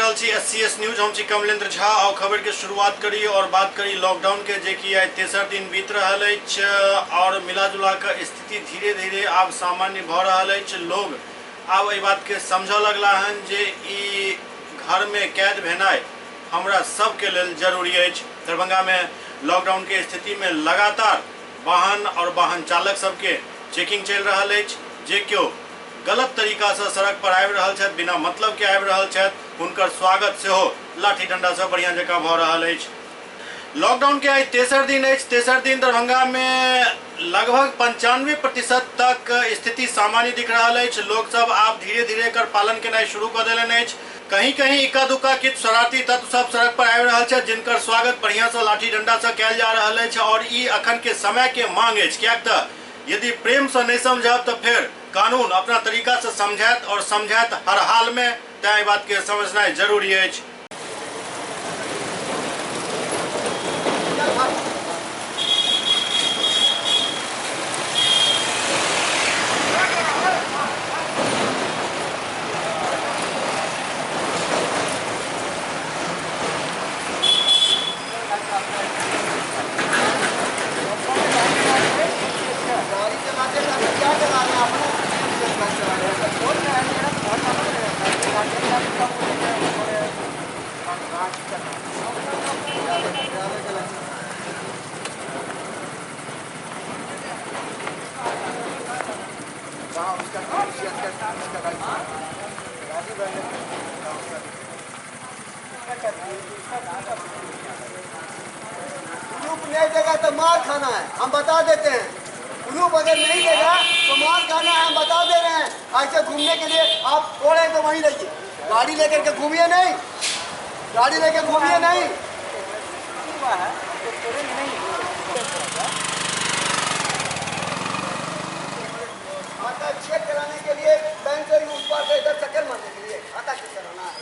रहल छी S news. हम छी कमलेंद्र झा। और खबर के शुरुआत करी और बात करी लॉकडाउन के, जे कि आइ तेसर दिन बीत रहल अछि और मिला जुला के स्थिति धीरे धीरे आब सामान्य भ रहल अछि। लोग आब एहि बात के समझऽ लगला हन जे ई घर में कैद भेनाइ हमरा सबके लेल जरूरी अछि। दरभंगा में लॉकडाउन के स्थिति में लगातार वाहन और वाहन चालक सबके चेकिंग चलि रहल अछि। जे केओ गलत तरीका से सड़क पर आबि रहल छथि, बिना मतलब के आबि रहल छथि, हुनकर स्वागत सेहो लाठी डंडा से बढ़िया जकाँ भऽ रहल अछि। लॉकडाउन के आइ तेसर दिन अछि। तेसर दिन दरभंगा में लगभग 95% तक स्थिति सामान्य दिख रहल अछि। लोग सब आब धीरे धीरे एकर पालन केनाइ शुरू कऽ देलनि अछि। कहीं कहीं इक्का दुक्का किछु शरारती तत्व सब सड़क पर आबि रहल छथि, जिनकर स्वागत बढ़िया से लाठी डंडा से कयल जा रहल अछि। और ई अखन के समय के मांग अछि, किएक तऽ यदि प्रेम से नहीं समझब तो फिर कानून अपना तरीका से समझायत और समझायत हर हाल में। तें एहि बात के समझनाइ जरूरी अछि। गाड़ी चलाते चलाते क्या चला रहे हैं आप? कहाँ उसका उसका गाड़ी गाड़ी प्रूफ नहीं देगा तो मार खाना है, हम बता देते हैं। प्रूफ अगर नहीं देगा तो मार खाना है, हम बता दे रहे हैं। ऐसे घूमने के लिए आप थोड़े तो वहीं रहिए, गाड़ी लेकर के घूमिए नहीं, गाड़ी लेके घूमिए नहीं। खाता चेक कराने के लिए बैंक से उस पार से इधर चक्कर मारने के लिए खाता चेक कराना है।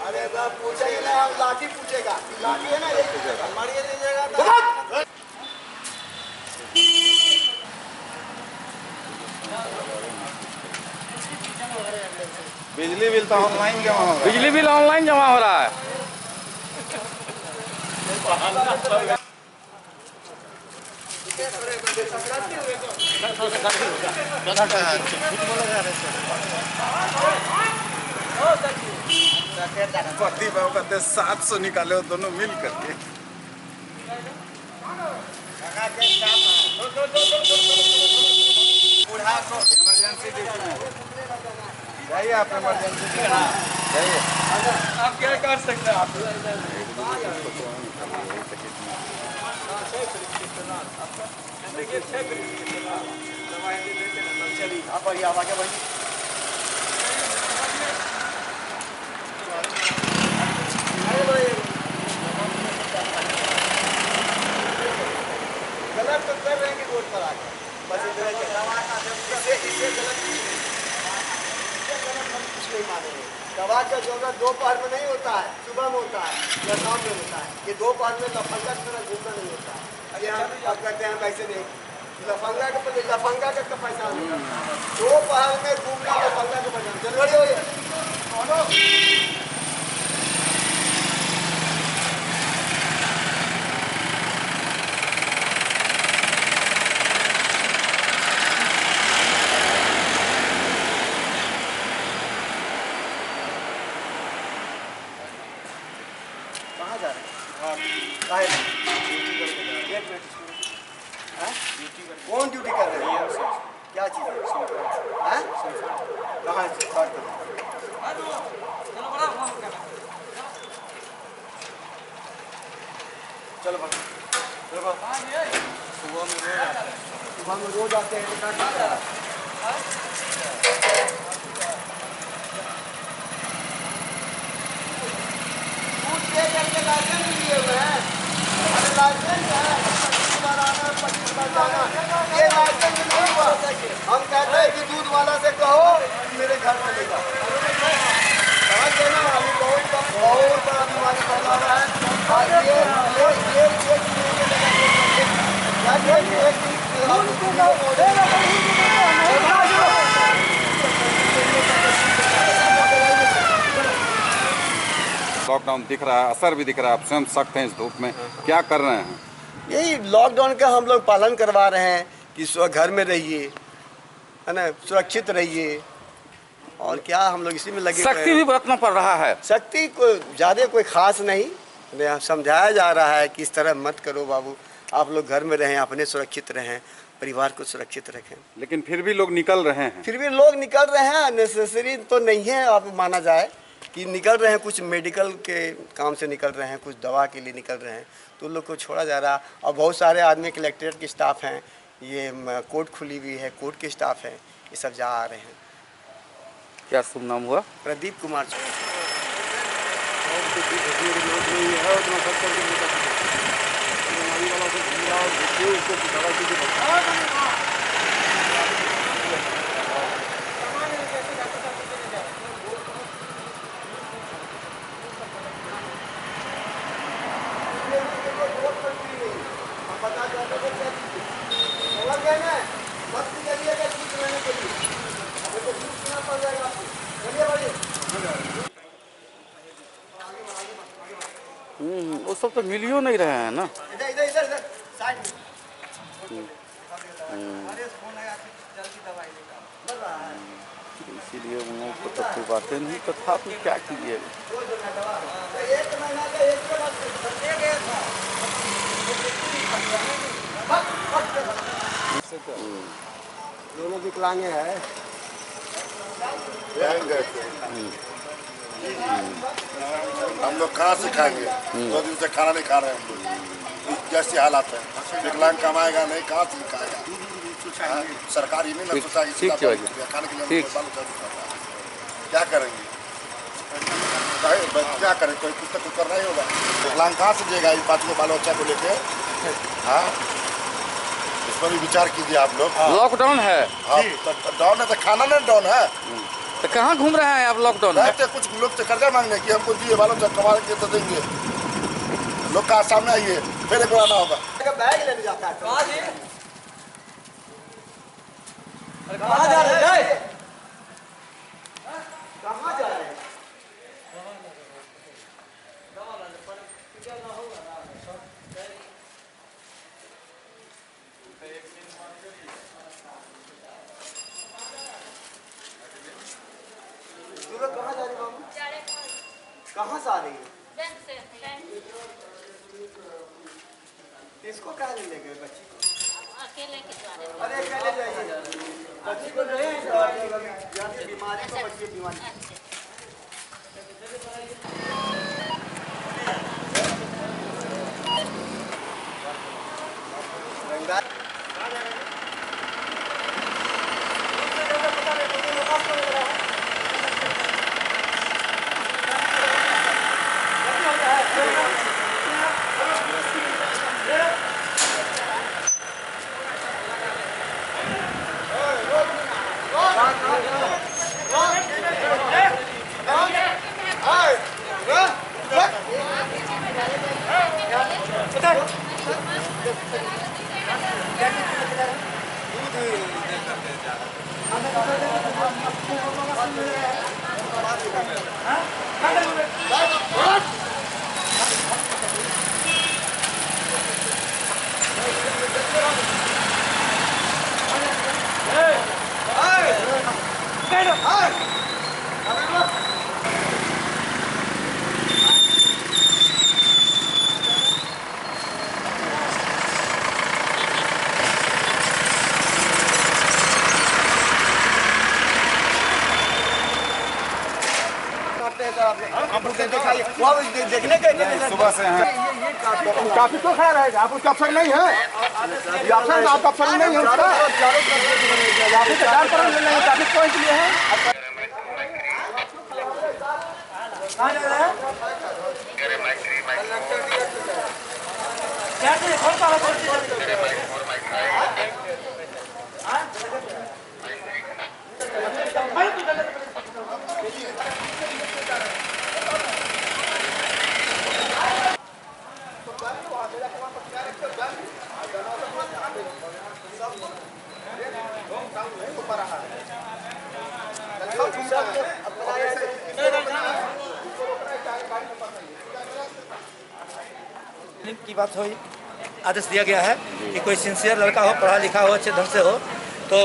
अरे बाप पूछेगा ना, हम लाठी पूछेगा, लाठी है ना, यही पूछेगा, मारिए दीजिएगा। बिजली बिल तो ऑनलाइन जमा हो रहा है। बिजली बिल ऑनलाइन जमा हो रहा है। पति बाबू कहते 700 निकाले दोनों मिल करके। इमरजेंसी ड्यूटी में जाइए आप, इमरजेंसी ड्यूटी जाइए। आप क्या कर सकते हैं आप? चलिए आप आगे, आप आगे बढ़िए। गलत तो कर रहे हैं कि रोड पर आके बस इतना ही। इससे इससे गलत कुछ नहीं, इससे गलत हम कुछ नहीं मानेंगे। दवा का जरूरत दोपहर में नहीं होता है, सुबह में होता है या शाम में होता है। ये दोपहर में लफंगा की तरह घूमना नहीं होता है। ये हम अब कहते हैं पैसे नहीं, लफंगा के लफंगा का पैसा नहीं, दोपहर में घूमना लफंगा के पैसा। चलो हो गया। कहाँ जा रहे हैं? एक मिनट, कौन ड्यूटी कर रहे हैं? क्या चीज़ है? कहाँ से? चलो चलो, सुबह में रोज आते हैं। करके लाइसेंस लिए हुए हैं। अरे लाइसेंस है, 25 बार आना 25 बार जाना, ये लाइसेंस नहीं हुआ। हम कहते हैं कि दूध वाला से कहो मेरे घर चलेगा। समझ गए ना? अभी बहुत बहुत बड़ा बीमारी फैला रहा है। और ये ये ये ये लॉकडाउन दिख रहा है, असर भी दिख रहा है, आप स्वयं सख्त हैं इस धूप में, क्या कर रहे हैं? यही लॉकडाउन का हम लोग पालन करवा रहे हैं कि घर में रहिए, है ना, सुरक्षित रहिए, और क्या हम लोग इसी में लगे। सख्ती भी बरतना पड़ रहा है। सख्ती को ज़्यादा कोई ख़ास नहीं, समझाया जा रहा है कि इस तरह मत करो बाबू, आप लोग घर में रहें, अपने सुरक्षित रहें, परिवार को सुरक्षित रखें। लेकिन फिर भी लोग निकल रहे हैं। फिर भी लोग निकल रहे हैं, अननेसेसरी तो नहीं है, आप माना जाए कि निकल रहे हैं, कुछ मेडिकल के काम से निकल रहे हैं, कुछ दवा के लिए निकल रहे हैं, तो लोग को छोड़ा जा रहा है। और बहुत सारे आदमी कलेक्ट्रेट के स्टाफ हैं, ये कोर्ट खुली हुई है, कोर्ट के स्टाफ हैं, ये सब जा आ रहे हैं। क्या शुभ नाम हुआ? प्रदीप कुमार। वो सब तो मिलियो नहीं रहे हैं ना। इधर इधर इधर साइड में। इसीलिए उन लोगों को तो कोई बातें नहीं, तथापि क्या कीजिएगा। दोनों विकलांगे हैं। हम लोग कहाँ से खाएंगे? 2 दिन से खाना नहीं खा रहे हैं हम लोग, जैसी हालात है। विकलांग कमाएगा नहीं, कहाँ से खाएगा? सरकार ही नहीं ना सोचा खाने के लिए, क्या करेंगे? क्या करें? कोई कुछ तो कुछ करना ही होगा। विकलांग कहाँ से देगा ये 5 गो बाल बच्चा को लेके? हाँ, इस पर भी विचार कीजिए आप लोग। लॉकडाउन है। हाँ, डाउन है तो खाना नहीं डाउन है। तो कहाँ घूम रहे हैं आप लॉकडाउन में? तो कुछ लोग से कर्जा मांगने की हमको दिए, बालों से कमा के तो देंगे। लोग का सामने आइए, फिर एक बार आना होगा। बैग लेने जाता है। कहाँ जा रहे हैं? कहाँ जा रहे हैं? कहाँ जा रही बाबू? कहाँ से आ रही है? बैंक से। इसको कहाँ ले गए बच्ची को? अकेले के द्वारे। अरे अकेले जाइए, बच्ची को नहीं, बीमारी को, बच्ची बीमारी। देखने के सुबह से हैं। काफी तो खड़ा रहेगा, आप उसका अफसर नहीं है, ये अफसर आपका अफसर नहीं है उसका। काफी पॉइंट लिए हैं। की बात हुई, आदेश दिया गया है कि कोई सिंसियर लड़का हो, पढ़ा लिखा हो, अच्छे ढंग से हो, तो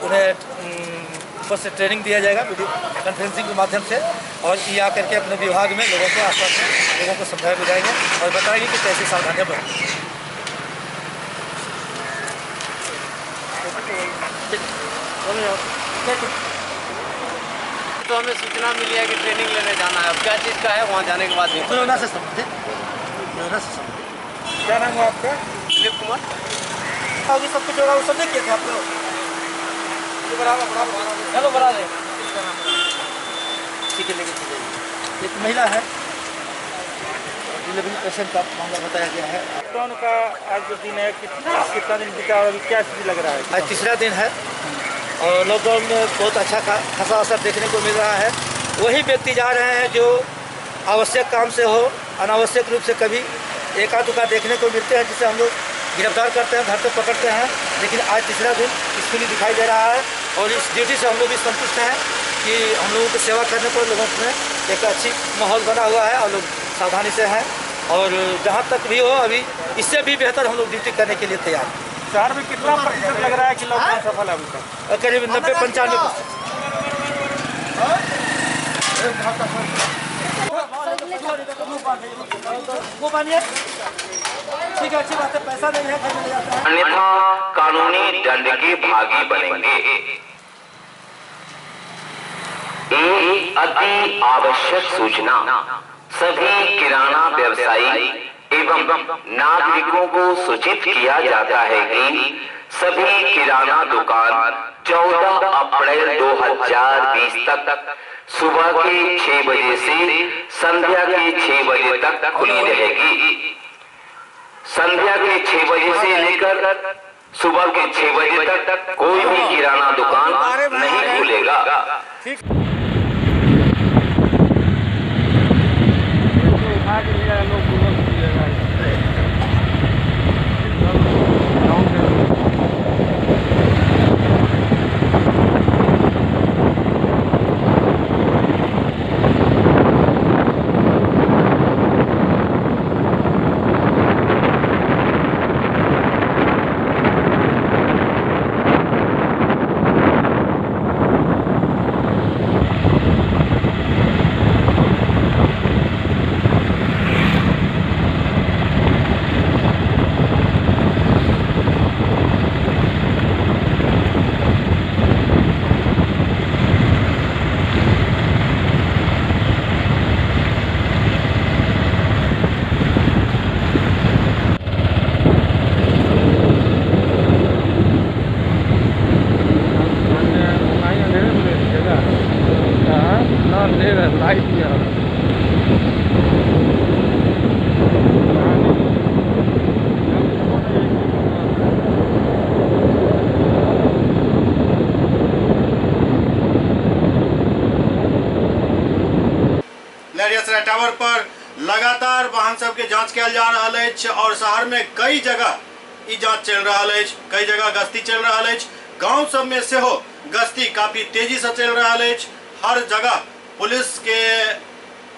उन्हें ऊपर से ट्रेनिंग दिया जाएगा वीडियो कॉन्फ्रेंसिंग के माध्यम से, और ये आकर के अपने विभाग में लोगों को आसपास में लोगों को समझाया बुझाएंगे और बताएंगे कि कैसे सावधानियाँ बरतें। तो हमें सूचना मिली है कि ट्रेनिंग लेने जाना है, अब क्या चीज़ का है वहाँ जाने के बाद कोरोना से संबंधित, कोरोना से संबंधित। क्या नाम हुआ आपका? दिलीप कुमार। अभी सब कुछ हो रहा है, वो सब नहीं किए थे आप लोग? चलो बना दे, ठीक है, लेके चलिए। एक महिला है, डिलीवरी पेशेंट का मामला बताया गया है। लॉकडाउन का आज जो दिन है, कितना दिन बीता और अभी क्या स्थिति लग रहा है? आज तीसरा दिन है और लॉकडाउन में बहुत अच्छा खासा असर देखने को मिल रहा है। वही व्यक्ति जा रहे हैं जो आवश्यक काम से हो, अनावश्यक रूप से कभी एक आध दुकान देखने को मिलते हैं जिसे हम लोग गिरफ्तार करते हैं, घर तक पकड़ते हैं। लेकिन आज तीसरा दिन स्कूली दिखाई दे रहा है और इस ड्यूटी से हम लोग भी संतुष्ट हैं कि हम लोगों को सेवा करने पर लोगों में एक अच्छी माहौल बना हुआ है और लोग सावधानी से हैं, और जहाँ तक भी हो अभी इससे भी बेहतर हम लोग ड्यूटी करने के लिए तैयार हैं। शहर में कितना प्रतिशत लग रहा है कि लॉकडाउन सफल है अभी तक? करीब 90-95%। वो मानिए, ठीक है, अच्छी बात है, पैसा नहीं है घर में ले जाता है। अन्यथा कानूनी दंड के भागी बनेंगे। एक अति आवश्यक सूचना सभी किराना व्यवसायी एवं नागरिकों को सूचित किया जाता है कि सभी किराना दुकान 14 अप्रैल 2020 तक सुबह के 6 बजे से संध्या के 6 बजे तक खुली रहेगी। संध्या के 6 बजे से लेकर सुबह के 6 बजे तक कोई भी किराना दुकान नहीं खुलेगा। लहरियासराय टावर पर लगातार वाहन सबके जांच कयल जा रहल अछि और शहर में कई जगह ई जांच चल रहल अछि, कई जगह गश्ती चल रहल अछि। गांव सब में सेहो गश्ती काफी तेजी से चल रहल अछि। हर जगह पुलिस के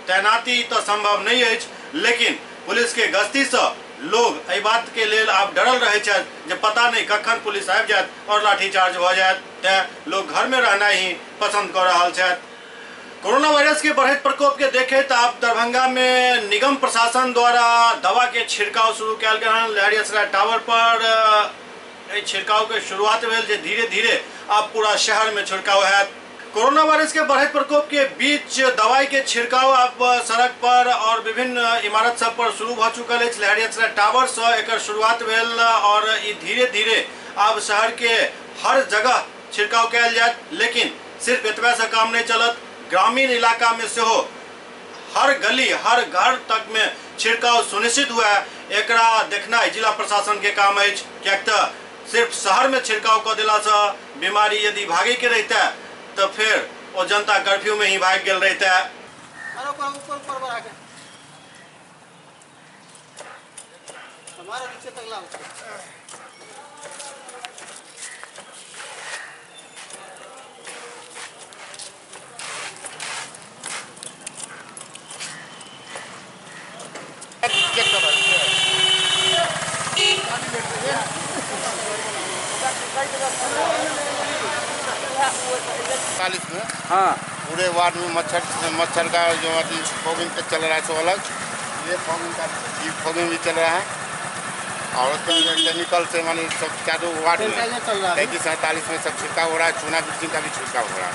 तैनाती तो संभव नहीं अछि, लेकिन पुलिस के गश्ती से लोग एहि बात के लेल आब डरल रहे छथि जे पता नहीं कखन पुलिस आबि जायत और लाठीचार्ज भऽ जायत, तें लोग घर में रहना ही पसंद कऽ रहल छथि। कोरोना वायरस के बढ़ैत प्रकोप के देखैत आब दरभंगा में निगम प्रशासन द्वारा दवा के छिड़काव शुरू कयल गेल हन। लहरियासराय टावर पर एहि छिड़काव के शुरुआत भेल जे धीरे धीरे आब पूरा शहर में छिड़काव हैत। कोरोना वायरस के बढ़ैत प्रकोप के बीच दवाई के छिड़काव आब सड़क पर और विभिन्न इमारत सब पर शुरू भऽ चुकल अछि। लहरियासराय टावर से एकर शुरुआत भेल और ई धीरे धीरे आब शहर के हर जगह छिड़काव कयल जायत। लेकिन सिर्फ एतबे से काम नहीं चलत, ग्रामीण इलाका में सेहो हर गली हर घर तक में छिड़काव सुनिश्चित हुआ है, एकरा देखनाइ जिला प्रशासन के काम अछि। किएक तऽ सिर्फ शहर में छिड़काव कऽ देलासँ बीमारी यदि भागे के रहितै तो फिर वो जनता कर्फ्यू में ही भाग गेल रहितै। चेक करो। 40 में हाँ पूरे वार्ड में मच्छर मच्छर का जो अभी फॉगिंग पे चल रहा है सो अलग, ये फॉगिंग का ये फॉगिंग भी चल रहा है और उसमें केमिकल से माने सब चारों वार्ड में 33-47 में सब छिड़काव हो रहा है। चूना ब्लीचिंग का भी छिड़काव हो रहा है।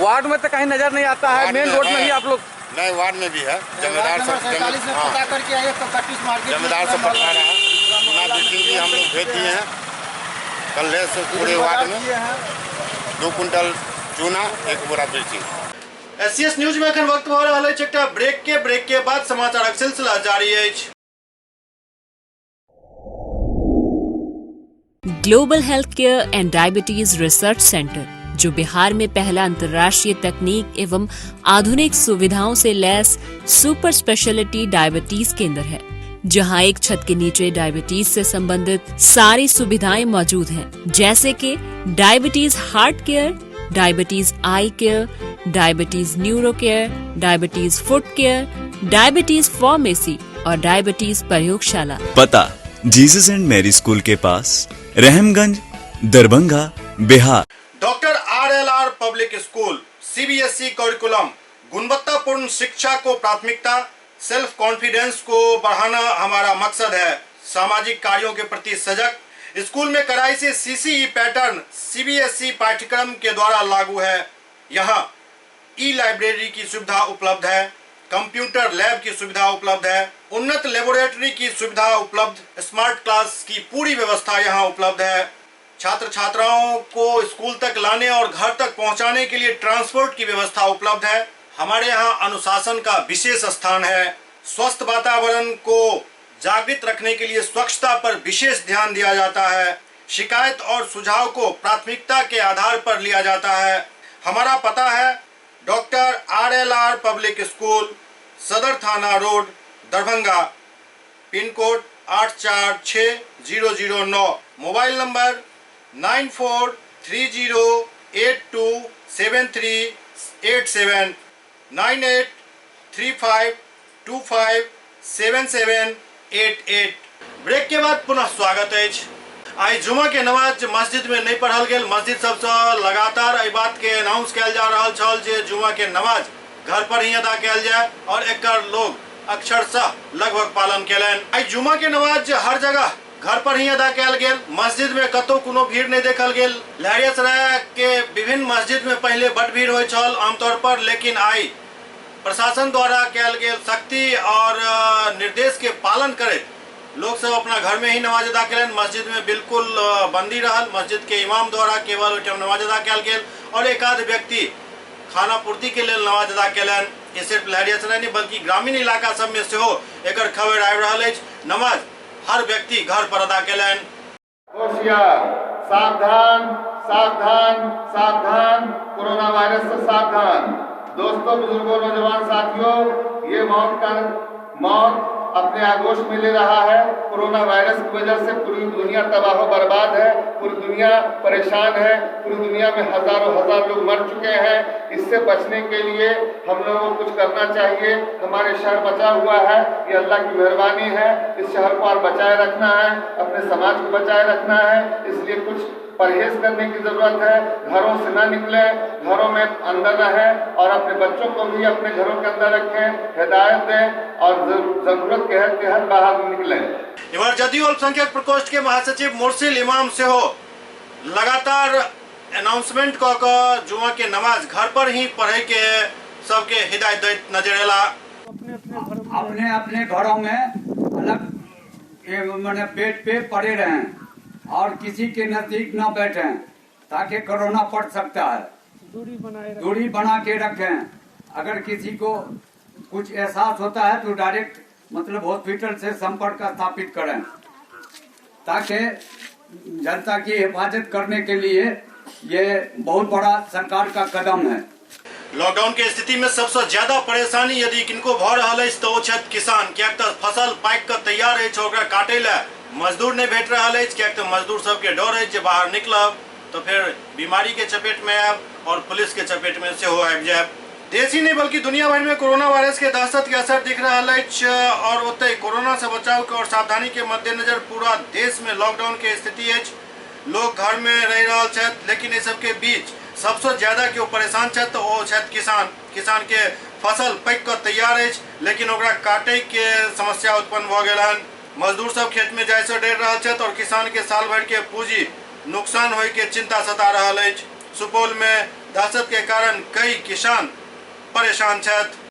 वार्ड में तो कहीं नजर नहीं आता है, मेन रोड में ही आप लोग? नहीं, वार्ड में भी है। जमेदार सब जमेदार सब पटवा रहा है। चूना ब्लीचिंग भी हम लोग भेज दिए हैं कल से पूरे वार्ड में 2 कुंटल चूना 1 बोरा ब्लीचिंग। एससीएस न्यूज में एखन वक्त भऽ रहल अछि एकटा ब्रेक के। ब्रेक के बाद समाचारक सिलसिला जारी अछि। Global health care and diabetes research centre, जो बिहार में पहला अंतर्राष्ट्रीय तकनीक एवं आधुनिक सुविधाओं से लैस सुपर स्पेशलिटी डायबिटीज केंद्र है, जहां एक छत के नीचे डायबिटीज से संबंधित सारी सुविधाएं मौजूद हैं, जैसे कि diabetes heart care, diabetes eye care, diabetes neuro care, diabetes foot care, diabetes pharmacy और डायबिटीज प्रयोगशाला। पता जीसस एंड मैरी स्कूल के पास, Rahamganj, Darbhanga, Bihar. Doctor RLR public school, CBSE curriculum, गुणवत्तापूर्ण शिक्षा को प्राथमिकता, सेल्फ कॉन्फिडेंस को बढ़ाना हमारा मकसद है। सामाजिक कार्यों के प्रति सजग, स्कूल में कड़ाई से सीसीई पैटर्न सीबीएसई पाठ्यक्रम के द्वारा लागू है। यहाँ ई लाइब्रेरी की सुविधा उपलब्ध है, कंप्यूटर लैब की सुविधा उपलब्ध है, उन्नत लेबोरेटरी की सुविधा उपलब्ध, स्मार्ट क्लास की पूरी व्यवस्था यहाँ उपलब्ध है। छात्र छात्राओं को स्कूल तक लाने और घर तक पहुँचाने के लिए ट्रांसपोर्ट की व्यवस्था उपलब्ध है। हमारे यहाँ अनुशासन का विशेष स्थान है। स्वस्थ वातावरण को जागृत रखने के लिए स्वच्छता पर विशेष ध्यान दिया जाता है। शिकायत और सुझाव को प्राथमिकता के आधार पर लिया जाता है। हमारा पता है doctor RLR public school, Sadar थाना road, Darbhanga, pin code 846009, mobile number 9430827387, 9835257788। Break के बाद पुनः स्वागत अछि। आइ जुमा के नमाज मस्जिद में नहीं पढ़ल गेल। मस्जिद सबसे लगातार एहि बात के अनाउंस कयल जा रहल छल जे जुमा के नमाज घर पर ही अदा कयल जाय और एकर लोग अक्षरशः लगभग पालन केलनि। आइ जुमा के नमाज हर जगह घर पर ही अदा कयल गेल। मस्जिद में कतौ कोनो भीड़ नहीं देखल गेल। लहेरियासराय के विभिन्न मस्जिद में पहले बड भीड़ होइत छल आमतौर पर, लेकिन आइ प्रशासन द्वारा कयल गेल सख्ती और निर्देश के पालन करैत लोग सब अपना घर में ही नमाज अदा केलनि। मस्जिद में बिल्कुल बंदी रहल। मस्जिद के इमाम द्वारा केवल ओहिठाम नमाज अदा कयल गेल और एक आध व्यक्ति खाना पूर्ति के लेल नमाज अदा केलनि। ये सिर्फ लहेरियासराय नहीं बल्कि ग्रामीण इलाका सब में सेहो एकर खबर आबि रहल अछि। नमाज हर व्यक्ति घर पर अदा केलनि। होशियार, सावधान, सावधान, सावधान, कोरोना वायरस से सावधान। दोस्तों, बुजुर्गों, नौजवान साथियों, ये मौत अपने आगोश में ले रहा है। कोरोना वायरस की वजह से पूरी दुनिया तबाह बर्बाद है, पूरी दुनिया परेशान है, पूरी दुनिया में हजारों हजार लोग मर चुके हैं। इससे बचने के लिए हम लोगों को कुछ करना चाहिए। हमारे शहर बचा हुआ है, ये अल्लाह की मेहरबानी है। इस शहर को और बचाए रखना है, अपने समाज को बचाए रखना है। इसलिए कुछ परहेज करने की ज़रूरत है। घरों से ना निकलें, घरों में अंदर रहें और अपने बच्चों को भी अपने घरों के अंदर रखें, हिदायत दें और ज़रूरत के तहत बाहर निकलें। इम्हर जदयू अल्पसंख्यक प्रकोष्ठ के महासचिव मुर्सिल इमाम सेहो लगातार अनाउंसमेंट कऽ कऽ जुमा के नमाज घर पर ही पढ़े के सबके हिदायत दैत नजर एला। अपने अपने घरों में अलग माने बेड पे पड़े रहें और किसी के नजदीक न बैठें ताकि कोरोना पड़ सकता है। दूरी बना के रखें। अगर किसी को कुछ एहसास होता है तो डायरेक्ट मतलब हॉस्पिटल से संपर्क स्थापित करें ताकि जनता की हिफाजत करने के लिए ये बहुत बड़ा सरकार का कदम है। लॉकडाउन के स्थिति में सबसे ज्यादा परेशानी यदि किनको भ रहल अछि तो ओ छथि किसान, किएक तऽ फसल पाकि कऽ तैयार अछि, ओकरा काटै लए मजदूर नहीं भेट रहल अछि, किएक तऽ मजदूर सबके डर अछि जे बाहर निकलब तो फिर बीमारी के चपेट में आयब और पुलिस के चपेट में सेहो आबि जायब। देश ही नहीं बल्कि दुनिया भर में कोरोना वायरस के दहशत के असर दिख रहा अछि और ओतहि कोरोना से बचाव के और सावधानी के मद्देनजर पूरा देश में लॉकडाउन के स्थिति अछि। लोग घर में रहि रहल छथि, लेकिन एहि सबके बीच सबसे ज्यादा केओ परेशान छथि तो ओ छथि किसान। किसान के फसल पकि कऽ तैयार अछि, लेकिन ओकरा काटै के समस्या उत्पन्न भऽ गेल हन। मजदूर सब खेत में जाय से डरि रहल छथि और किसान के साल भर के पूंजी नुकसान होय के चिंता सता रहल अछि। सुपौल में दहशत के कारण कई किसान परेशान छथि।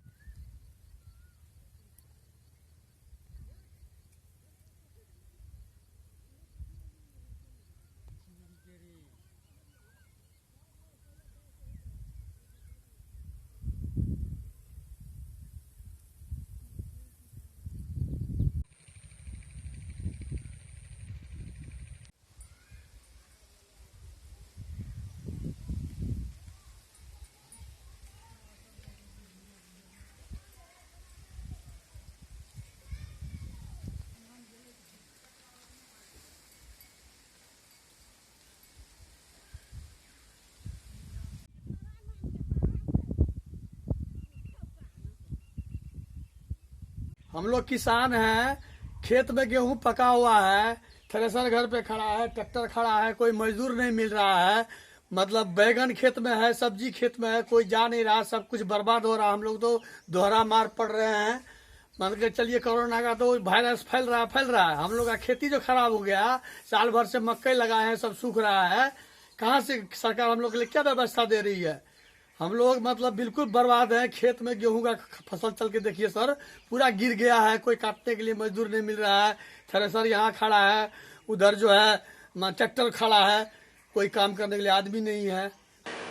हम लोग किसान हैं, खेत में गेहूं पका हुआ है, थ्रेसर घर पे खड़ा है, ट्रैक्टर खड़ा है, कोई मजदूर नहीं मिल रहा है। मतलब बैगन खेत में है, सब्जी खेत में है, कोई जा नहीं रहा, सब कुछ बर्बाद हो रहा है। हम लोग तो दोहरा मार पड़ रहे हैं। मान के चलिए कोरोना का तो वायरस फैल रहा है। हम लोग का खेती जो खराब हो गया, साल भर से मकई लगाए हैं, सब सूख रहा है। कहाँ से सरकार हम लोग के लिए क्या व्यवस्था दे रही है? हम लोग मतलब बिल्कुल बर्बाद हैं। खेत में गेहूं का फसल चल के देखिए सर, पूरा गिर गया है, कोई काटने के लिए मजदूर नहीं मिल रहा है। थ्रेसर यहाँ खड़ा है, उधर जो है ट्रैक्टर खड़ा है, कोई काम करने के लिए आदमी नहीं है।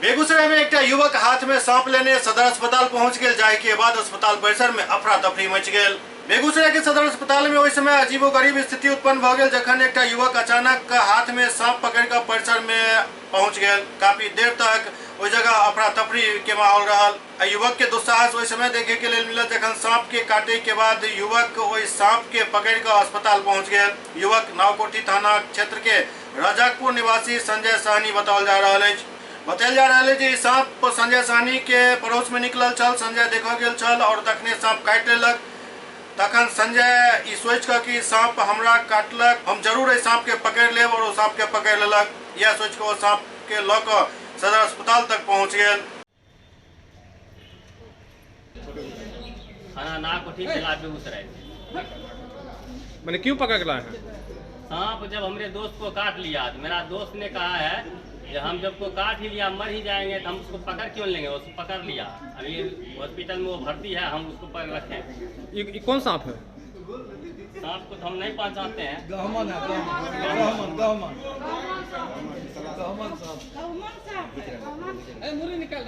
बेगूसराय में एक युवक हाथ में सांप लेने सदर अस्पताल पहुंच गेल, जाय के बाद अस्पताल परिसर में अफरा तफरी मच गेल। बेगूसराय के सदर अस्पताल में ओहि समय अजीबोगरीब स्थिति उत्पन्न भ गेल जखन एक युवक अचानक हाथ में सांप पकड़ के परिसर में पहुंच गेल। काफी देर तक ओहि जगह अफरा तफरी के माहौल रहल। युवक के दुस्साहस ओहि समय देखे के लेल मिलल जखन सांप के काटे के बाद युवक ओहि सांप के पकड़ के अस्पताल पहुंच गेल। युवक नावकोठी थाना क्षेत्र के रजाकपुर निवासी संजय सहनी बताओल जा रहल अछि। बतायल जा रहल है जे सांप संजय सहनी के पड़ोस में निकलल छल। संजय देखल गेल छल और तखने सांप काटि लेलक। तखन संजय ई सोचि कऽ कि सांप हमरा काटलक, हम जरूर एहि सांप के पकड़ि लेब, और ओ सांप के पकड़ि लेलक। यह सोचि कऽ ओ सांप के लऽ कऽ सदर अस्पताल तक पहुंच गेल। थाना नावकोठी जिला बेगूसराय। मैंने क्यों पकड़ के लाए हैं सांप? जब हमरे दोस्त को काट लिया तो मेरा दोस्त ने कहा है जब हम जब को काट ही लिया मर ही जाएंगे तो हम उसको पकड़ क्यों लेंगे। उसको पकड़ लिया, अभी हॉस्पिटल में वो भर्ती है, हम उसको पकड़ रखें। ये कौन सांप है? सांप को तो हम नहीं पहचानते हैं। गहमन है, गहमन, गहमन, गहमन सांप। मुरी निकाल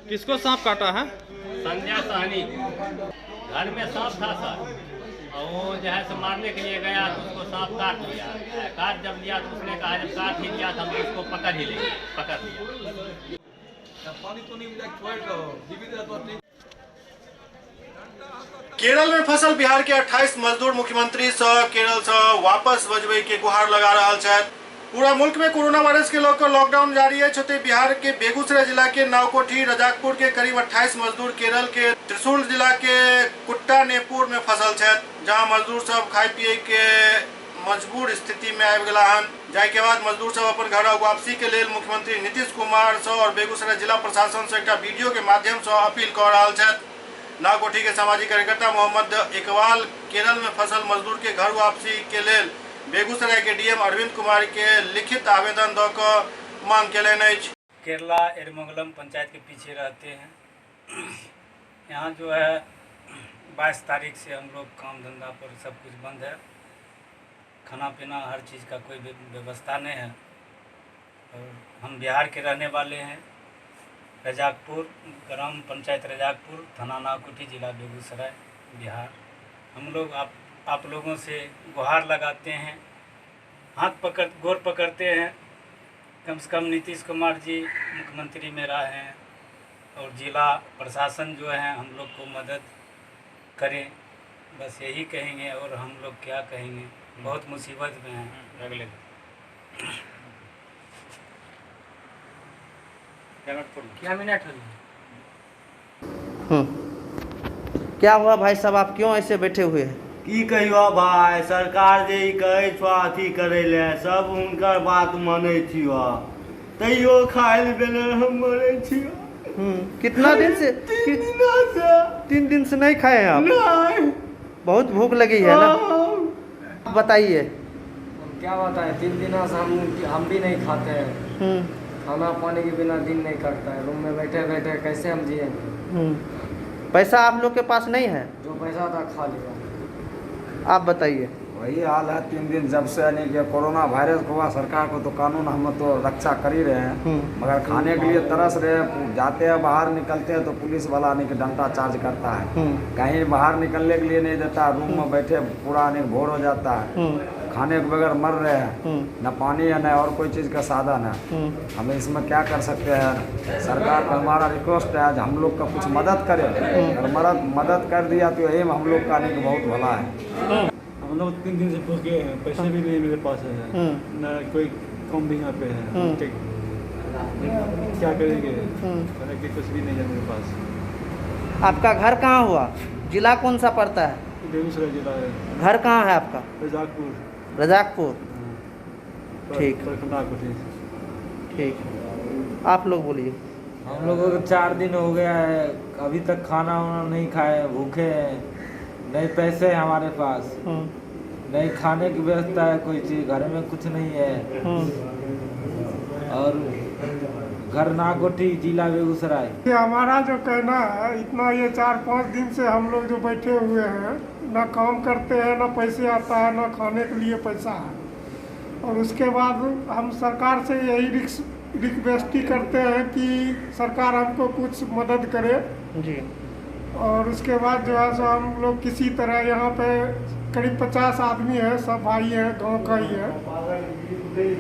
किसको सांप काटा है? संजय सहनी। घर में सांप था सर, और वो जो है सो मारने के लिए गया तो उसको सांप काट लिया। काट जब लिया तो उसने कहा जब काट ही लिया तो हम उसको पकड़ ही लेंगे, पकड़ लिया। केरल में फसल बिहार के 28 मजदूर मुख्यमंत्री से केरल से वापस बजबे के गुहार लगा रहा छथि। पूरा मुल्क में कोरोना वायरस के लऽ लॉकडाउन जारी है। ओतहि बिहार के बेगूसराय जिला के नावकोठी रजाकपुर के करीब 28 मजदूर केरल के त्रिशूल जिला के कुट्टानेपुर में फसल छथि, जहां मजदूर सब खाए पिए के मजबूर स्थिति में आबि गेला हन। जाहि के बाद मजदूर सब अपन घर वापसी के लेल मुख्यमंत्री नीतीश कुमार से और बेगूसराय जिला प्रशासन से एक वीडियो के माध्यम से अपील कऽ रहल छथि। नावकोठी के सामाजिक कार्यकर्ता मोहम्मद इकबाल केरल में फसल मजदूर के घर वापसी के लेल बेगूसराय के डीएम अरविंद कुमार के लिखित आवेदन दऽ कऽ मांग केलनि अछि। केरला एरमंगलम पंचायत के पीछे रहते हैं। यहाँ जो है 22 तारीख से हम लोग काम धंधा पर सब कुछ बंद है, खाना पीना हर चीज़ का कोई व्यवस्था नहीं है। और हम बिहार के रहने वाले हैं, रजाकपुर ग्राम पंचायत रजाकपुर, थाना नावकोठी, जिला बेगूसराय, बिहार। हम लोग आप लोगों से गुहार लगाते हैं, हाथ पकड़ गोर पकड़ते हैं, कम से कम नीतीश कुमार जी मुख्यमंत्री मेरा हैं, और जिला प्रशासन जो है हम लोग को मदद करें, बस यही कहेंगे और हम लोग क्या कहेंगे। बहुत मुसीबत में हैं। अगले क्या मिनट हो। क्या हुआ भाई साहब, आप क्यों ऐसे बैठे हुए हैं? की कहियो भाई, सरकार जे ई कहै छौ अथी करै ले, सब हुनकर बात मानै छियो, तैयो खाय ले बिना हम मरै छियो। कितना दिन से? 3 दिन से नहीं खाए हैं आप? नहीं। बहुत भूख लगी है ना? बताइए। क्या बताएं, 3 दिनों से हम भी नहीं खाते हैं। खाना पानी के बिना दिन नहीं कटता है। रूम में बैठे बैठे कैसे हम जिएंगे। पैसा आप लोग के पास नहीं है? जो पैसा था खा लिया। आप बताइए। वही हाल है, 3 दिन जब से यानी कि कोरोना वायरस हुआ, सरकार को तो कानून हम तो रक्षा कर ही रहे हैं, मगर खाने के लिए तरस रहे हैं। जाते हैं बाहर निकलते हैं तो पुलिस वाला यानी कि डंडा चार्ज करता है, कहीं बाहर निकलने के लिए नहीं देता। रूम में बैठे पूरा यानी भोर हो जाता है, खाने के बगैर मर रहे हैं, न पानी है न और कोई चीज़ का साधन है। हम इसमें क्या कर सकते हैं? सरकार का हमारा रिक्वेस्ट है आज हम लोग का कुछ मदद करे। अगर मदद कर दिया तो यही हम लोग का नहीं बहुत भला है। हम लोग 3 दिन से भूखे हैं, पैसे भी नहीं मेरे पास है, न कोई कम भी यहाँ पे है। क्या करेंगे, कुछ भी नहीं है मेरे पास। आपका घर कहाँ हुआ? जिला कौन सा पड़ता है? बेगूसराय जिला है। घर कहाँ है आपका? रजाकपुर। रजाकपुर, ठीक ठीक। आप लोग बोलिए। हम लोगों को 4 दिन हो गया है, अभी तक खाना वाना नहीं खाए, भूखे हैं, नहीं पैसे है हमारे पास, नहीं खाने की व्यवस्था है, कोई चीज़ घर में कुछ नहीं है। और घर नागोटी, जिला बेगूसराय। हमारा जो कहना है, इतना ये 4-5 दिन से हम लोग जो बैठे हुए हैं, ना काम करते हैं, ना पैसे आता है, ना खाने के लिए पैसा है। और उसके बाद हम सरकार से यही रिक्वेस्ट ही करते हैं कि सरकार हमको कुछ मदद करे जी। और उसके बाद जो है सो हम लोग किसी तरह यहाँ पे करीब 50 आदमी हैं, सब भाई हैं, गांव का ही है,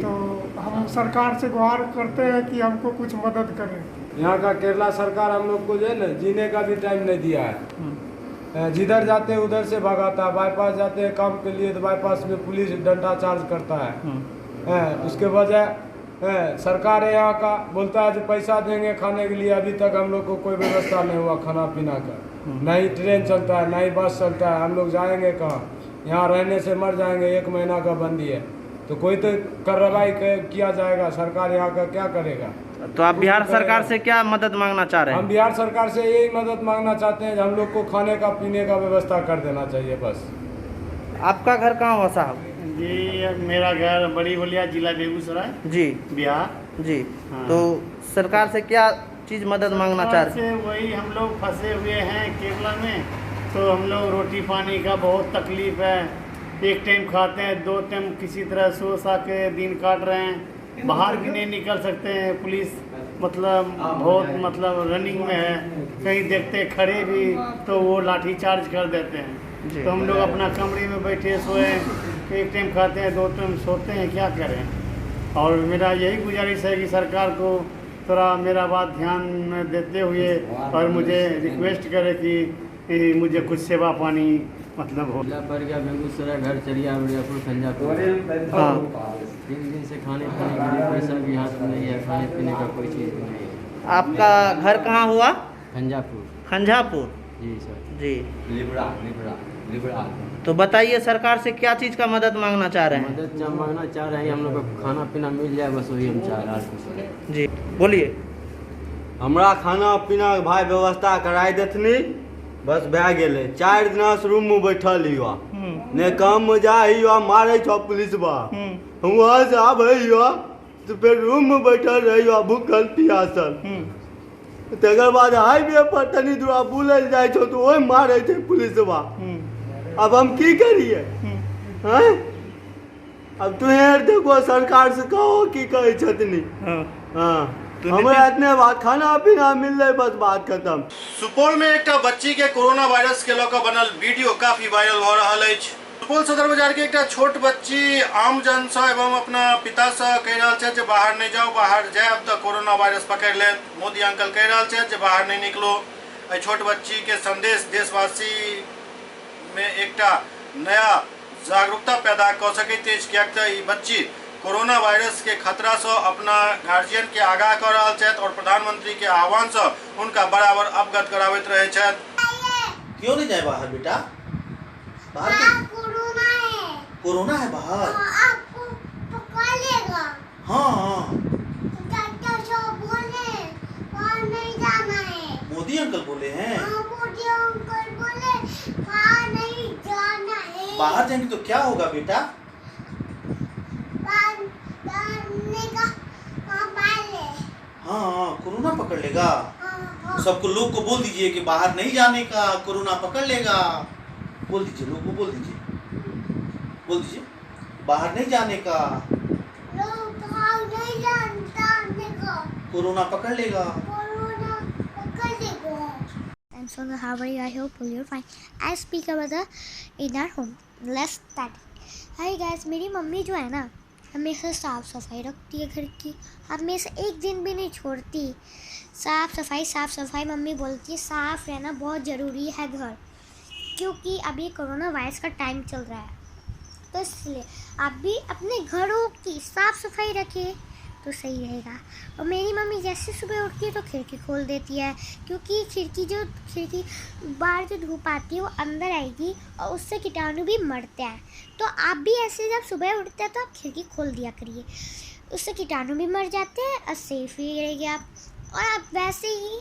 तो हम सरकार से गुहार करते हैं कि हमको कुछ मदद करें। यहाँ का केरला सरकार हम लोग को जो है ना जीने का भी टाइम नहीं दिया है। जिधर जाते हैं उधर से भगाता है। बाईपास जाते हैं काम के लिए तो बाईपास में पुलिस डंडा चार्ज करता है। उसके बजाय सरकार है यहाँ का बोलता है जो पैसा देंगे खाने के लिए, अभी तक हम लोग को कोई व्यवस्था नहीं हुआ खाना पीना का। न ही ट्रेन चलता है, न ही बस चलता है। हम लोग जाएंगे कहाँ? यहाँ रहने से मर जाएंगे। 1 महीना का बंदी है, तो कोई तो कार्रवाई किया जाएगा। सरकार यहाँ का क्या करेगा? तो आप बिहार सरकार से क्या मदद मांगना चाह रहे हैं? हम बिहार सरकार से यही मदद मांगना चाहते हैं, हम लोग को खाने का पीने का व्यवस्था कर देना चाहिए बस। आपका घर कहाँ हुआ साहब? जी मेरा घर बड़ी बलिया, जिला बेगूसराय जी, बिहार जी। हाँ। तो सरकार से क्या चीज़ मदद मांगना चाह रहे हैं? वही हम लोग फंसे हुए हैं केरला में, तो हम लोग रोटी पानी का बहुत तकलीफ है। एक टाइम खाते हैं, 2 टाइम किसी तरह सो सा के दिन काट रहे हैं। बाहर भी नहीं निकल सकते हैं, पुलिस मतलब बहुत मतलब रनिंग में है, कहीं देखते खड़े भी तो वो लाठी चार्ज कर देते हैं। तो हम लोग अपना कमरे में बैठे सोए, एक टाइम खाते हैं, 2 टाइम सोते हैं, क्या करें। और मेरा यही गुजारिश है कि सरकार को थोड़ा मेरा बात ध्यान में देते हुए और मुझे रिक्वेस्ट करे कि मुझे कुछ सेवा पानी मतलब हो। जिला पड़ गया बेगूसराय, घर चलिया बरियापुर खंजापुर। हाँ। 3 दिन से खाने पीने के लिए पैसा भी हाथ में नहीं है, खाने पीने का कोई चीज़ भी नहीं है। आपका घर कहाँ हुआ? खंजापुर। खंजापुर जी सर जी। लिबड़ा लिबड़ा लिबड़ा। तो बताइए सरकार से क्या चीज़ का मदद मांगना चाह रहे हैं? मदद मांगना चाह रहे हैं हम लोग को खाना पीना मिल जाए, बस वही हम चाह रहे हैं। जी बोलिए। हमरा खाना पीना भाई व्यवस्था कराई देथनी, बस भए गेलै। 4 दिना से रूम में बैठल हियो, ने काम में जा हियो, मारे छो पुलिसबा, वहाँ से आबै हियो तो फिर रूम में बैठल रहियो भूखल प्यासल। तकर बाद हाईवे पर तनी दूरा बुलल जाइ छो तो ओहि मारे छै पुलिसबा। अब हम की करिए हैं? अब तुहें देखो सरकार से कहो की कहै छथिन। हाँ हमरा इतने बात खाना पीना मिललै, बस बात खत्म। सुपौल में एकटा बच्ची के कोरोना वायरस के लऽ कऽ बनल वीडियो काफी वायरल भऽ रहल अछि। सुपौल सदर बाजार के एकटा छोट बच्ची आम जन से एवं अपना पिता से कहि रहल छै जे बाहर नहीं जाओ, बाहर जायब तो कोरोना वायरस पकड़ लेत। मोदी अंकल कहि रहल छै जे बाहर नहीं निकलो। एहि छोट बच्ची के संदेश देशवासी में एकटा नया जागरूकता पैदा कऽ सकैत अछि, किएक तऽ ई बच्ची कोरोना वायरस के खतरा से अपना गार्जियन के आगाह कऽ रहल छथि और प्रधानमंत्री के आह्वान से हुनका बराबर अवगत कराबैत रहै छथि। क्यों नहीं जाए बाहर बेटा? बाहर कोरोना है। कोरोना है बाहर, आपको पकड़ लेगा। हाँ हाँ, डॉक्टर साहब बोले बाहर नहीं जाना है। मोदी अंकल बोले हैं। हाँ, मोदी अंकल बोले बाहर नहीं जाना है। बाहर जाएंगे तो क्या होगा बेटा? बाहर का हाँ हाँ, कोरोना पकड़ लेगा। हाँ। सबको लोग को बोल दीजिए कि बाहर नहीं जाने का, कोरोना पकड़ लेगा। बोल दीजिए लोग को, बोल दीजिए, बोल दीजिए बाहर नहीं जाने का, लोग बाहर नहीं जाने का, कोरोना पकड़ लेगा। कोरोना पकड़ लेगा। I'm Sona, how are you? I hope you're fine. I speak about the in our home. Let's start. Hi guys, मेरी मम्मी जो है ना हमेशा साफ़ सफाई रखती है घर की, हमेशा एक दिन भी नहीं छोड़ती। साफ़ सफाई मम्मी बोलती है साफ़ रहना बहुत ज़रूरी है घर, क्योंकि अभी कोरोना वायरस का टाइम चल रहा है, तो इसलिए आप भी अपने घरों की साफ़ सफाई रखें तो सही रहेगा। और मेरी मम्मी जैसे सुबह उठती है तो खिड़की खोल देती है, क्योंकि खिड़की बाहर जो धूप आती है वो अंदर आएगी और उससे कीटाणु भी मरते हैं। तो आप भी ऐसे जब सुबह उठते हैं तो आप खिड़की खोल दिया करिए, उससे कीटाणु भी मर जाते हैं और सेफ भी रहेगी आप। और आप वैसे ही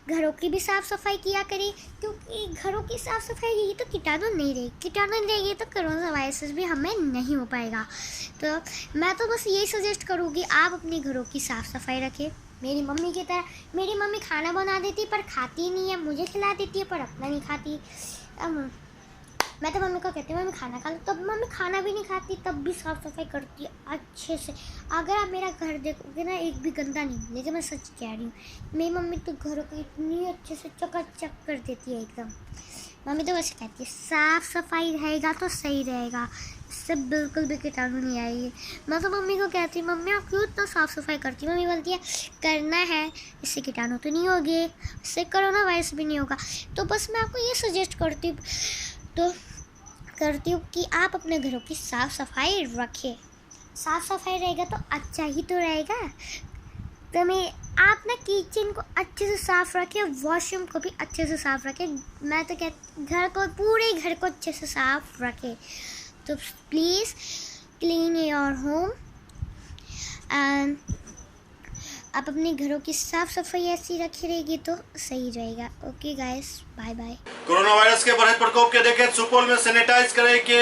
घरों की भी साफ़ सफाई किया करें, क्योंकि घरों की साफ़ सफाई रहेगी तो कीटाणु नहीं रहेगी, कीटाणु नहीं रहेगी तो कोरोना वायरस भी हमें नहीं हो पाएगा। तो मैं तो बस यही सजेस्ट करूँगी आप अपने घरों की साफ़ सफाई रखें मेरी मम्मी की तरह। मेरी मम्मी खाना बना देती पर खाती नहीं है, मुझे खिला देती है पर अपना नहीं खाती। मैं तो मम्मी को कहती हूँ मम्मी खाना खा लो, तब मम्मी खाना भी नहीं खाती, तब भी साफ़ सफाई करती है अच्छे से। अगर आप मेरा घर देखोगे ना एक भी गंदा नहीं मिलेगा, मैं सच कह रही हूँ। मेरी मम्मी तो घरों को इतनी अच्छे से चकाचक कर देती है एकदम। मम्मी तो वैसे कहती है साफ़ सफाई रहेगा तो सही रहेगा, इससे बिल्कुल भी कीटाणु नहीं आएगी। मैं तो मम्मी को कहती हूँ मम्मी आप क्यों इतना साफ़ सफाई करती है? मम्मी बोलती है करना है, इससे कीटाणु तो नहीं होगे, इससे कोरोना वायरस भी नहीं होगा। तो बस मैं आपको ये सजेस्ट करती हूँ कि आप अपने घरों की साफ़ सफाई रखें। साफ़ सफाई रहेगा तो अच्छा ही तो रहेगा। तो मैं आप ना किचन को अच्छे से साफ़ रखें, वॉशरूम को भी अच्छे से साफ़ रखें। मैं तो कहती घर को, पूरे घर को अच्छे से साफ़ रखें। तो please clean your home and आप अपने घरों की साफ़ सफाई ऐसी रखी रहेगी तो सही रहेगा। Okay guys, bye bye. Corona virus के बढ़ैत प्रकोप के देखैत सुपौल में सैनिटाइज करे के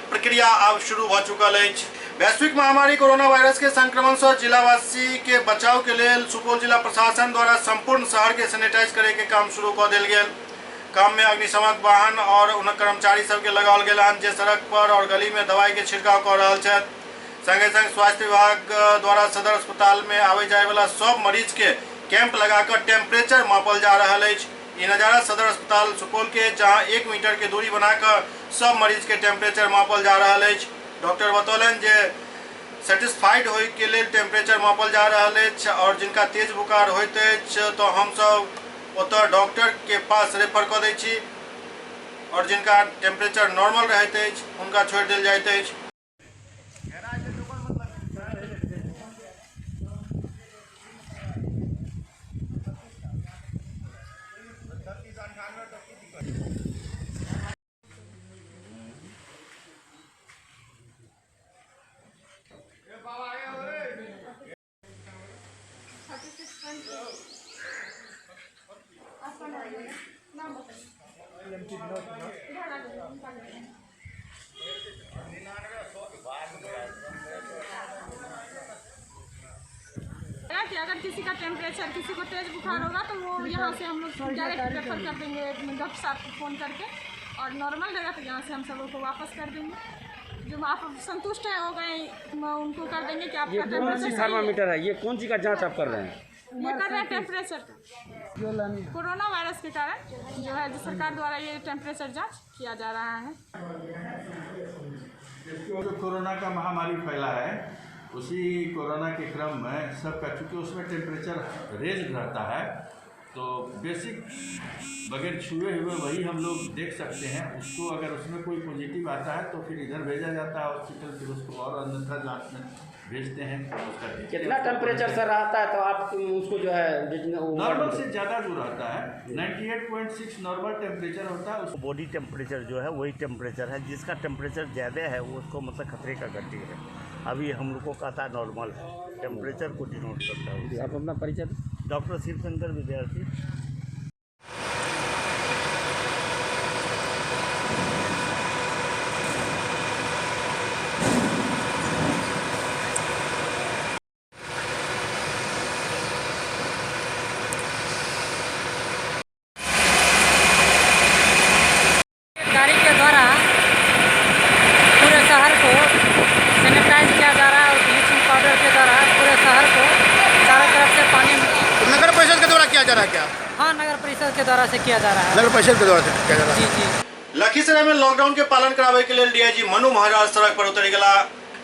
प्रक्रिया आब शुरू भ चुकल अछि। वैश्विक महामारी कोरोना वायरस के संक्रमण से जिलावासी के बचाव के लेल सुपौल जिला प्रशासन द्वारा संपूर्ण शहर के सैनिटाइज करे के काम शुरू क देल गेल। काम में अग्निशमन वाहन और हुनक कर्मचारी सबके लगाओल गेल हन जे सड़क पर और गली में दवाई के छिड़काव क रहल छथि। संगे संग स्वास्थ्य विभाग द्वारा सदर अस्पताल में आवे जाए वाला सब मरीज के कैंप लगाकर टेम्परेचर मापल जा रहा अछि। ई नज़ारा सदर अस्पताल सुपौल के, जहां 1 मीटर के दूरी बनाकर सब मरीज के टेम्परेचर मापल जा रहा अछि। डॉक्टर बतौलनि जे सेटिस्फाइड होय के लेल टेम्परेचर मापल जा रहा अछि और जिनका तेज बुखार होइत अछि तो हमसब ओतऽ डॉक्टर के पास रेफर कऽ दै छी और जिनका टेम्परेचर नॉर्मल रहैत अछि हुनका छोड़ि देल जाइत अछि। कि अगर किसी का टेम्परेचर, किसी को तेज़ बुखार होगा तो वो यहाँ से हम लोग डायरेक्ट रेफर कर देंगे डॉक्टर साहब को फ़ोन करके, और नॉर्मल रहेगा तो यहाँ से हम सब लोग को वापस कर देंगे। जो आप संतुष्ट है हो गए उनको कर देंगे कि आपका ये कौन सी टेम्परेचर थर्मामीटर है, ये कौन सी का जांच आप कर रहे हैं? ये कर रहे हैं टेम्परेचर का। कोरोना वायरस के कारण जो है जो सरकार द्वारा ये टेम्परेचर जांच किया जा रहा है। जो कोरोना का महामारी फैला है उसी कोरोना के क्रम में सबका, चूँकि उसमें टेम्परेचर रेज रहता है तो बेसिक बगैर छुए हुए वही हम लोग देख सकते हैं उसको। अगर उसमें कोई पॉजिटिव आता है तो फिर इधर भेजा जाता है हॉस्पिटल, फिर उसको और अन्यथा जांच में भेजते हैं। उसका कितना टेम्परेचर सर रहता है तो आप उसको जो है नॉर्मल से ज़्यादा जो रहता है 98.6 नॉर्मल टेम्परेचर होता है। बॉडी टेम्परेचर जो है वही टेम्परेचर है, जिसका टेम्परेचर ज़्यादा है वो उसको मतलब खतरे का घंटी है। अभी हम लोग को कहता नॉर्मल है, टेम्परेचर को डिनोट करता है। आप अपना परिचय? डॉक्टर शिवशंकर विद्यार्थी। गाड़ी के द्वारा पूरे शहर को सैनिटाइज किया जा रहा है और ब्लीचिंग पाउडर के द्वारा पूरे शहर को चारों तरफ से पानी। नगर परिषद के द्वारा किया जा रहा है क्या? हाँ, नगर परिषद के द्वारा से किया जा रहा है। नगर परिषद के द्वारा से किया जा रहा है। जी जी। लखीसराय में लॉकडाउन के पालन करावे के लिए डीआईजी मनु महाराज सड़क पर उतर गया।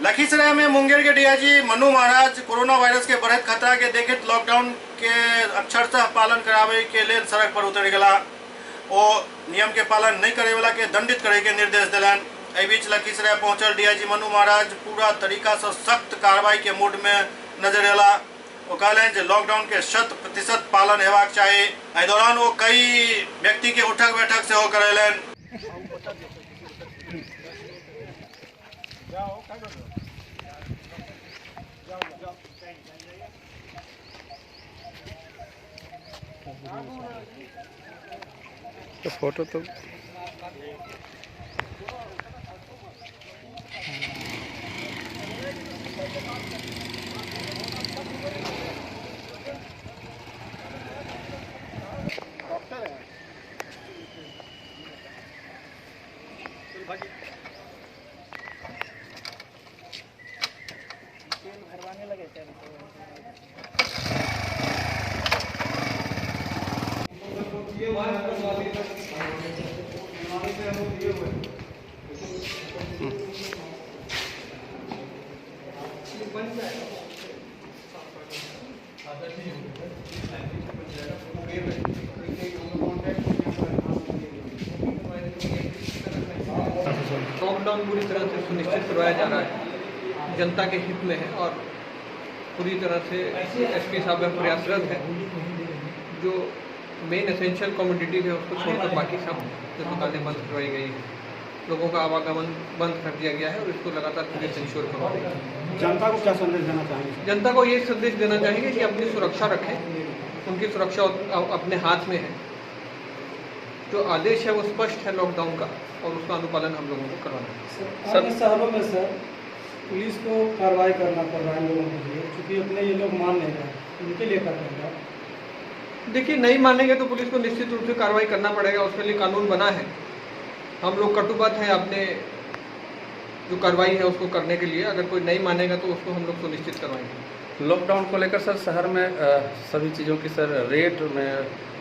लखीसराय में मुंगेर के DIG Manu Maharaj corona virus के बढ़त खतरा के देखते लॉकडाउन के अक्षरशः पालन करावे के लिए सड़क पर उतर गया। ओ नियम के पालन नहीं करे वाला के दंडित करे के निर्देश दिलन। एहि बीच लखीसराय पहुंचल डीआईजी मनु महाराज पूरा तरीका से सख्त कार्रवाई के मूड में नजर अयला। ओ कहलनि जे लॉकडाउन के 100% पालन हेबाक चाही। एहि दौरान ओ कई व्यक्ति के उठक बैठक सेहो करेलनि। तो फोटो तो डॉक्टर है। तेल भरवाने लगे क्या? लॉकडाउन पूरी तरह से सुनिश्चित करवाया जा रहा है, जनता के हित में है और पूरी तरह से एसपी साहब प्रयासरत हैं। जो मेन एसेंशियल कमोडिटीज़ है उसको छोड़कर बाकी सब जो दुकानें बंद करवाई गई हैं, लोगों का आवागमन बंद कर दिया गया है और इसको लगातार पुलिस इंश्योर करवा रही है। जनता को क्या संदेश देना चाहेंगे? जनता को ये संदेश देना चाहेंगे कि अपनी सुरक्षा रखें, उनकी सुरक्षा अपने हाथ में है। जो आदेश है वो स्पष्ट है लॉकडाउन का और उसका अनुपालन हम लोगों को करवाना है। सर शहरों में सर पुलिस को कार्रवाई करना पड़ रहा है लोगों के लिए, चूँकि अपने ये लोग मान नहीं रहे, उनके लिए क्या करेंगे? देखिए, नहीं मानेंगे तो पुलिस को निश्चित रूप से कार्रवाई करना पड़ेगा, उसके लिए कानून बना है। हम लोग कटुबद्ध हैं अपने जो कार्रवाई है उसको करने के लिए। अगर कोई नहीं मानेगा तो उसको हम लोग सुनिश्चित करवाएंगे। लॉकडाउन को लेकर सर शहर में सभी चीज़ों की सर रेट में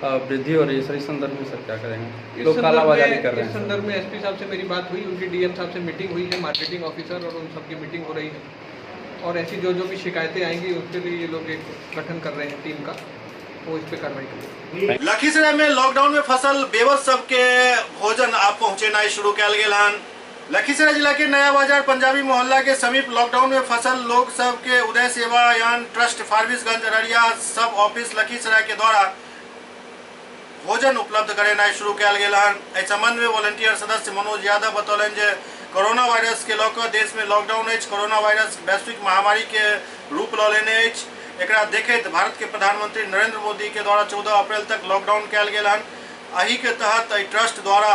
वृद्धि हो रही है, सर इस संदर्भ में सर क्या करेंगे? लोग कालाबाजारी कर रहे हैं। इस संदर्भ में एसपी साहब से मेरी बात हुई, उनकी डीएम साहब से मीटिंग हुई है, मार्केटिंग ऑफिसर और उन सबकी मीटिंग हो रही है और ऐसी जो जो भी शिकायतें आएंगी उसके लिए ये लोग एक गठन कर रहे हैं टीम का, वो इस पर कार्रवाई करेंगे। लखीसराय में लॉकडाउन में फसल बेबस सबके भोजन आप पहुँचेनाइ शुरू कयल गेल हन। लखीसराय जिला के नया बाजार पंजाबी मोहल्ला के समीप लॉकडाउन में फसल लोग सब के उदय सेवा यान ट्रस्ट फारबिसगंज अररिया सब ऑफिस लखीसराय के द्वारा भोजन उपलब्ध करेनाइ शुरू कयल गेल हन। एहि संबंध में वॉलंटियर सदस्य मनोज यादव बतौलनि जे कोरोना वायरस के लऽ कऽ देश में लॉकडाउन अछि। कोरोना वायरस वैश्विक महामारी के रूप लऽ लेने अछि। एकरा देखैत भारत के प्रधानमंत्री नरेंद्र मोदी के द्वारा 14 अप्रैल तक लॉकडाउन कयल गेल हन। एहि के तहत एहि ट्रस्ट द्वारा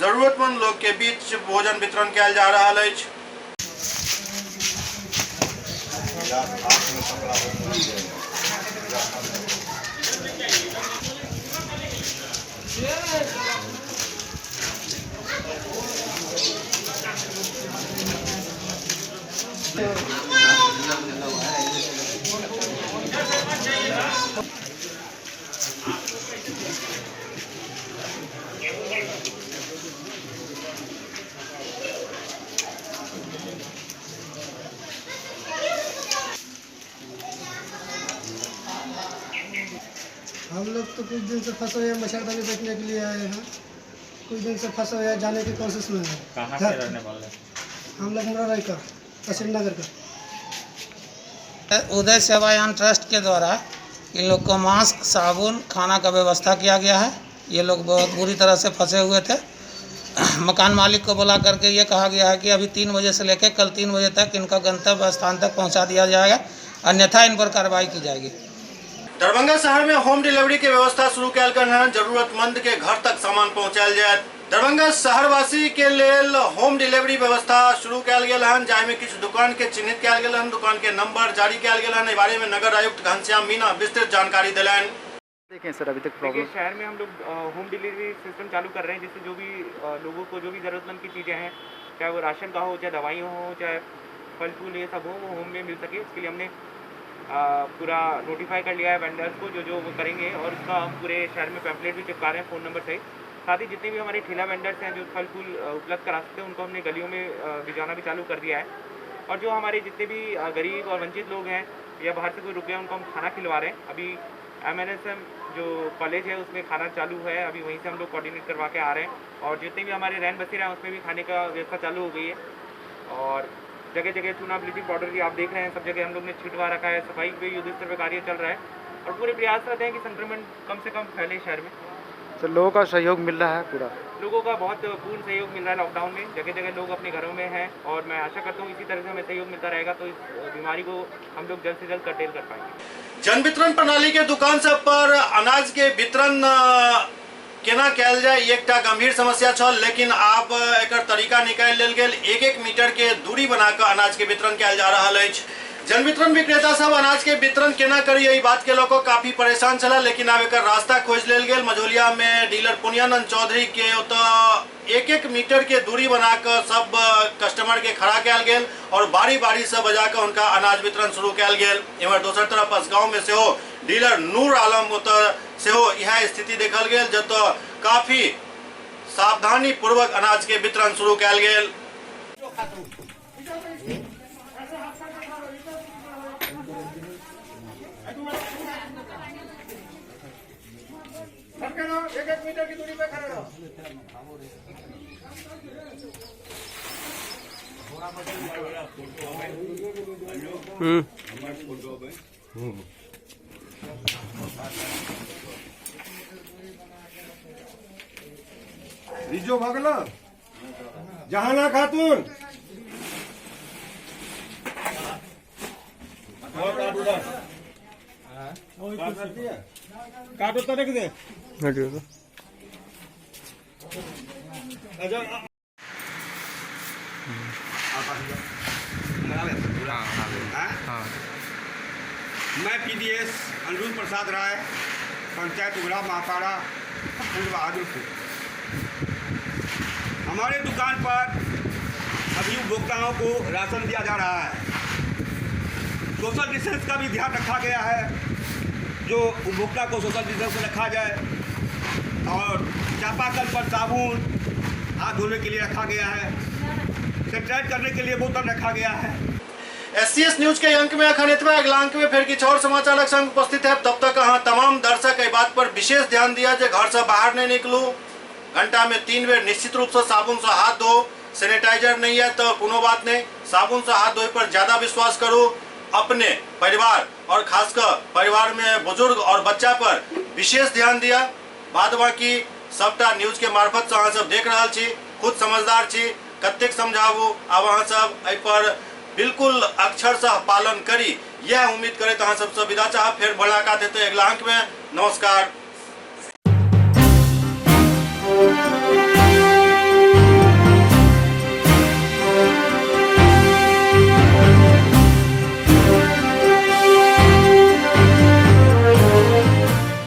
जरूरतमंद लोग के बीच भोजन वितरण कयल जा रहा अछि। तो कुछ दिन से फंसे हुए हैं, मच्छरदानी बेचने के लिए आए हैं। कुछ दिन से फंसे हुए हैं, जाने की कोशिश में है। कहाँ के रहने वाले हैं? हम लोग मुरारई का, तहसील नगर का। उदय सेवायान ट्रस्ट के द्वारा इन लोग को मास्क, साबुन, खाना का व्यवस्था किया गया है। ये लोग बहुत बुरी तरह से फंसे हुए थे। मकान मालिक को बुला करके ये कहा गया है कि अभी 3 बजे से लेकर कल 3 बजे तक इनका गंतव्य स्थान तक पहुंचा दिया जाएगा, अन्यथा इन पर कार्रवाई की जाएगी। दरभंगा शहर में होम डिलीवरी के व्यवस्था शुरू कयल गेल हन। जरूरतमंद के घर तक सामान पहुंचायल जायत। दरभंगा शहरवासी के लेल होम डिलीवरी व्यवस्था शुरू कयल गेल हन, जाहिमे किछु दुकान के चिन्हित कयल गेल हन, दुकान के नंबर जारी कयल गेल हन। एहि बारे में नगर आयुक्त घनश्याम मीणा विस्तृत जानकारी देलनि। देखें सर, अभी तक प्रॉब्लम देखिए, शहर में हम लोग होम डिलीवरी सिस्टम चालू कर रहे हैं, जिससे जो भी लोगों को जो भी ज़रूरतमंद की चीज़ें हैं, चाहे वो राशन का हो, चाहे दवाई हो, चाहे फल फूल, ये सब हो, वो होम में मिल सके। इसके लिए हमने पूरा नोटिफाई कर लिया है वेंडर्स को, जो जो वो करेंगे, और उसका हम पूरे शहर में पैम्पलेट भी चिपका रहे हैं फ़ोन नंबर सहित। साथ ही जितने भी हमारे ठेला वेंडर्स हैं जो फल फूल उपलब्ध करा सकते हैं, उनको हमने गलियों में भिजवाना भी चालू कर दिया है। और जो हमारे जितने भी गरीब और वंचित लोग हैं या बाहर से कोई रुके हैं, उनको हम खाना खिलवा रहे हैं। अभी MNSM जो कॉलेज है उसमें खाना चालू है, अभी वहीं से हम लोग कोऑर्डिनेट करवा के आ रहे हैं। और जितने भी हमारे रैन बसेरा हैं उसमें भी खाने का व्यवस्था चालू हो गई है। और जगह जगह चूना, ब्लीचिंग पाउडर की आप देख रहे हैं, सब जगह हम लोग ने छिटवा रखा है। सफाई पे युद्ध स्तर पर कार्य चल रहा है और पूरे प्रयास रहते हैं कि संक्रमण कम से कम फैले शहर में। सर, लोगों का सहयोग मिल रहा है पूरा? लोगों का बहुत पूर्ण सहयोग मिल रहा है। लॉकडाउन में जगह जगह लोग अपने घरों में हैं और मैं आशा करता हूँ इसी तरह से हमें सहयोग मिलता रहेगा तो इस बीमारी को हम लोग जल्द से जल्द कंट्रोल कर पाएंगे। जन वितरण प्रणाली के दुकान सब पर अनाज के वितरण केना कयल जाय एकटा गंभीर समस्या छल, लेकिन आब एकर तरीका निकालि लेल गेल। 1-1 मीटर के दूरी बनाकर अनाज के वितरण कयल जा रहल अछि। जन वितरण विक्रेता सब अनाज के वितरण केना करी एहि बात के लऽ कऽ काफी परेशान छला, लेकिन आब एकर रास्ता खोजि लेल गेल। मझौलिया में डीलर पुनियानंद चौधरी के ओतऽ 1-1 मीटर के दूरी बनाकर सब कस्टमर के खड़ा कयल गेल और बारी बारी से बजा कऽ हुनका अनाज वितरण शुरू कयल गेल। एम्हर दोसर तरफ असगांव में सेहो डीलर नूर आलम ओतऽ सेहो इएह स्थिति देखल गेल, जतऽ काफी सावधानी पूर्वक अनाज के वितरण शुरू कयल गेल। एक 1 मीटर की दूरी पे खड़े रहो। रिजो भगला जहाना खातून काटो तो रख दे। मैं PDS Anirudh प्रसाद राय, पंचायत उगरा महापाड़ा, पूर्व बहादुरपुर। हमारे दुकान पर अभी उपभोक्ताओं को राशन दिया जा रहा है। सोशल डिस्टेंस का भी ध्यान रखा गया है, जो उपभोक्ता को सोशल डिस्टेंस रखा जाए। और चापाकल पर साबुन हाथ धोने के लिए रखा गया है, सैनिटाइज करने के लिए बोतल रखा गया है। SCS news के अंक में अखन एतबे। अगला अंक में फिर किछु और समाचारक संग उपस्थित है। तब तक अहाँ तमाम दर्शक एहि बात पर विशेष ध्यान दिया जे घर से बाहर नहीं निकलू, घंटा में 3 बेर निश्चित रूप से साबुन से हाथ धो। सैनिटाइजर नहीं है तो कोनो बात नहीं, साबुन से हाथ धोए पर ज्यादा विश्वास करू। अपने परिवार और खासकर परिवार में बुजुर्ग और बच्चा पर विशेष ध्यान दिया। बाद बाकी सबटा न्यूज के मार्फत से अहाँ सब देख रहल छी, खुद समझदार छी, कतेक समझाबू। आब अहाँ सब एहि पर बिल्कुल अक्षरशः पालन करी, यह उम्मीद करैत अहाँ सबसँ विदा चाहब। फेर मुलाकात हेतै अगिला अंक में। नमस्कार।